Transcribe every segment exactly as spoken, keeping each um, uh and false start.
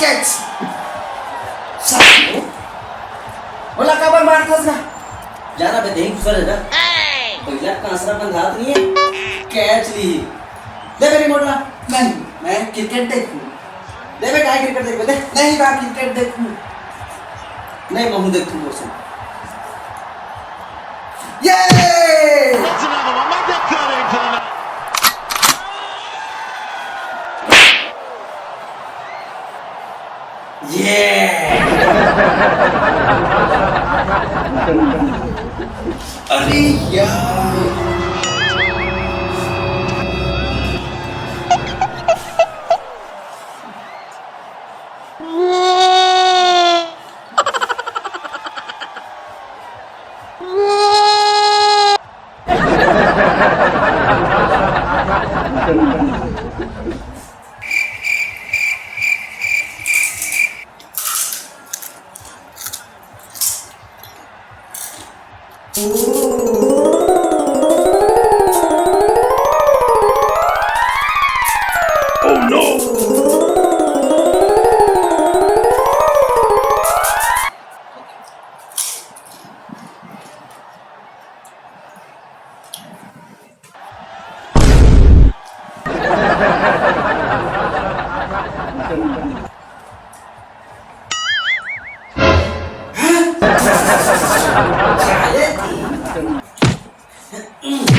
Catch. साले, ओला काबर मारथस ना? जा ना बे, देही दूसरा जगह। पहिला कांसरा बंधात नहीं है, कैच ली। दे बे रिमोट ला। नहीं, मैं क्रिकेट देखूं। दे बे, काय क्रिकेट देखबे, दे। नहीं बा, क्रिकेट देखूं। नहीं, महू देखूं, वो सुन। ये! ये! अरे यार!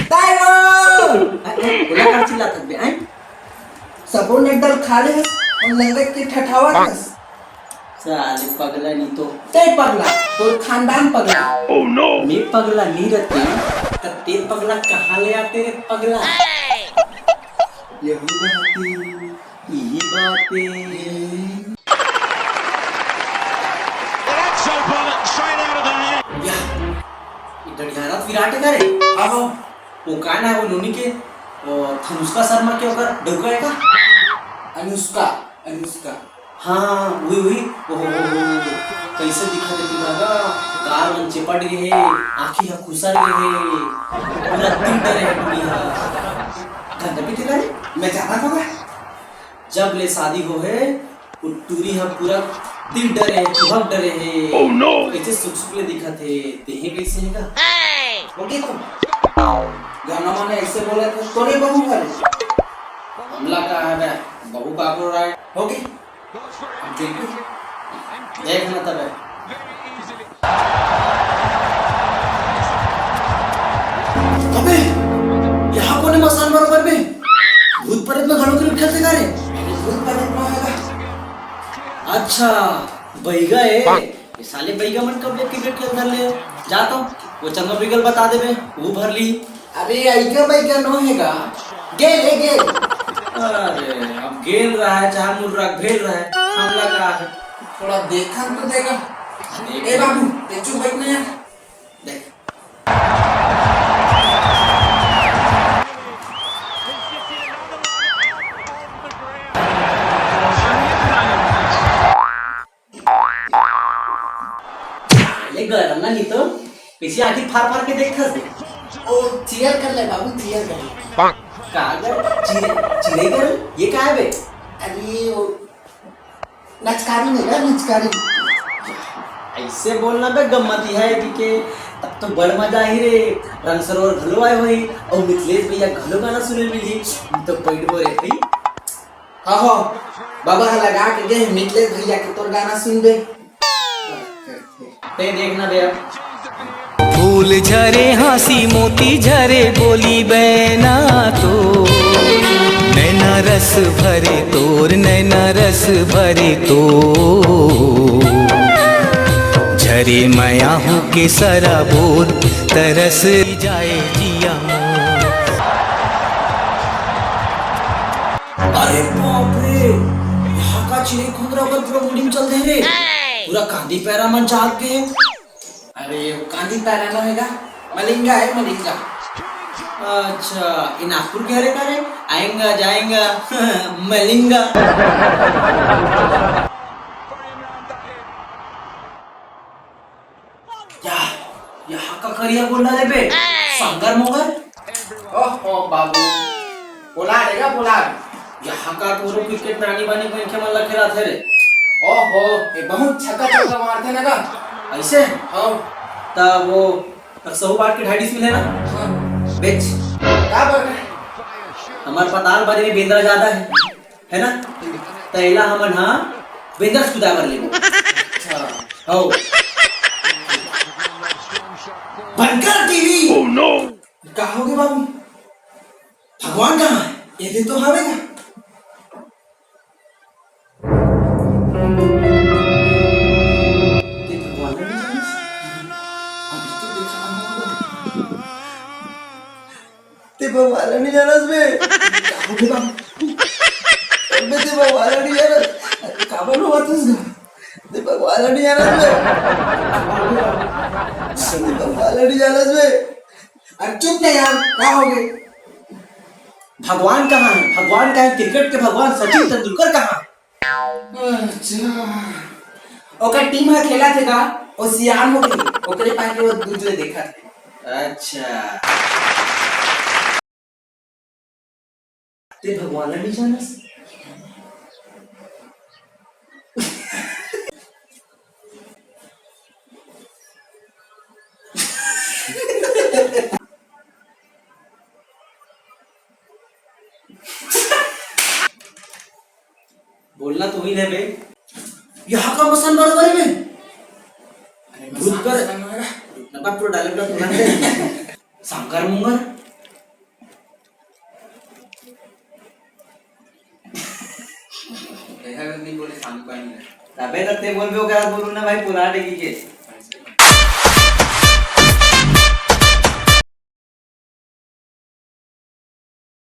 डायमंड! ओला का चिल्लात हस बे, हैं? सबो नट दल खा ले हस, अउ नंगत के ठठावत हस। साले पगला नहीं तो। ते पगला, तोर खानदान पगला। मैं पगला नहीं रहते, त ते पगला कहाँ ले आते रे पगला? यही बात है। यही बात है। या, ये डंडियारत विराट है का रे? हाँ, हाँ। वो का ना है वो नोनी के, वो धनुष्का शर्मा के ओकर डउका है का? अनुष्का, अनुष्का। हाँ, वही, वही। ओहो, हो, हो, हो। कैसे दिखत हे तेला गा? गाल मन चिपट गे हे, आँखी ह खुसर गे हे, पूरा तिल डरे हे टूरी ह। गंदा भी तेला रे, मैं जाना था मैं। जब ले शादी हो हे, वो टूरी ह पूरा तिल डरे हे, चुहक डरे हे। Oh no! कैसे सुख सुख ले दिखत हे, तेहे कैसे हे गा? ओके तो। गाना माने ऐसे बोला तो तोरे बहू करे। हमला का है बे? बहू का को राय? ओके। अब देखो। देख ना तबे। अबे, यहाँ कोने मसान बरोबर में? भूत प्रेत में घणो क्रिकेट खेलते का रे? भूत प्रेत में आएगा। अच्छा, बैगा है। ये साले बैगा मन कब ले क्रिकेट खेल धर ले? जा तो, वो चंदो बिगल बता देबे, वो भर ली। अरे, अइगा बैगा नो हे गा, गेंद हे, गेंद। अरे, अब गेंद रहा है, चाहे मुर्रा भेल रहा है, हमला का है? थोड़ा देखन तो देगा। देख। ए बाबू, ते चुप बैठ ना यार। देख। ले गरम ना नहीं तो, पीछे आँखी फार फार के देखथस बे। ओ, चीयर कर ले बाबू, चीयर कर ले। का गर, चिरे, चिरे गर, ये का है बे? अरे, वो नचकारी नहीं ना, नचकारी। ऐसे बोलना बे, गम्मती है एती के, तब तो बड़ मजा ही रे। रंग सरोवर घलो आए होही, अउ मिथलेश भैया घलो गाना सुने मिलही, हम तो बैठ गो रे भाई। हाँ हो, बाबा ह लगा के गे, मिथलेश भैया के तोर गाना सुनबे। ते देखना बे अब। फूल झरे हाँसी मोती झरे बोली बैना तो, नैना रस भरे तोर नैना रस भरे तो, झरे मया हो के सराबोर तरस जाए जिया मोर। अरे बाप रे, यहाँ का चिड़ई खुंदरा ओकर पूरा मुड़ी में चल दे रे। पूरा कांदी पैरा मन जाग गे। अरे, कांदी पैरा नो हे गा, मलिंगा है, मलिंगा। अच्छा, ये नागपुर के हरे का रे? आएंगा, जाएंगा, मलिंगा। या, यहाँ का करिया गोंडा रे बे? संगर मोगर? ओहो बाबू, पोलार हे गा, पोलार। यहाँ का तोरो क्रिकेट नानी बानी मनखे मन ला खेलाथे रे। ओहो, ये बहुत छक्का चौका मारथे ना का? ऐसे? हाँ। तब वो तक सहू बाट के ढाई डिसमिल है ना? हाँ। बेच। का बर? हमर पताल बारी में बेंदरा ज्यादा है, है ना? त एला हमन हा बेंदरा कुदा बर लेबो। अच्छा। हो। बंद कर टीवी। का होगे बाबू? भगवान कहाँ है? ये दिन तो हवे ना। ते भगवान ला नहीं जानस? अभी तो देखा हम लोग। ते भगवान ला नहीं जानस बे। का होगे बाबू? अबे ते भगवान ला नहीं जानस। अरे काबर रो बात उसका? ते भगवान ला नहीं जानस बे। ते भगवान ला नहीं जानस बे। अरे चुप ना यार, का होगे? भगवान कहाँ है? भगवान कहाँ है? क्रिकेट के भगवान सचिन तेंदुलकर कहाँ है? अच्छा। ओकर टीम ह खेलत हे का? ओ सियान हो गई, ओकरे पास के वो दूसरे देखत हे। अच्छा। ते भगवान ला नहीं जानस? बोलना तो ही है बे। यहाँ का मसान बड़ा बड़े में। अरे भूत मसान, कर। मसान वाला। नका पूरा डायलॉग का तुरंत है। सांकर मुंगर। ऐसा नहीं बोले, सांकर नहीं। अबे तब ते बोल बे, ओकरा बोलू ना भाई, पुराने की के।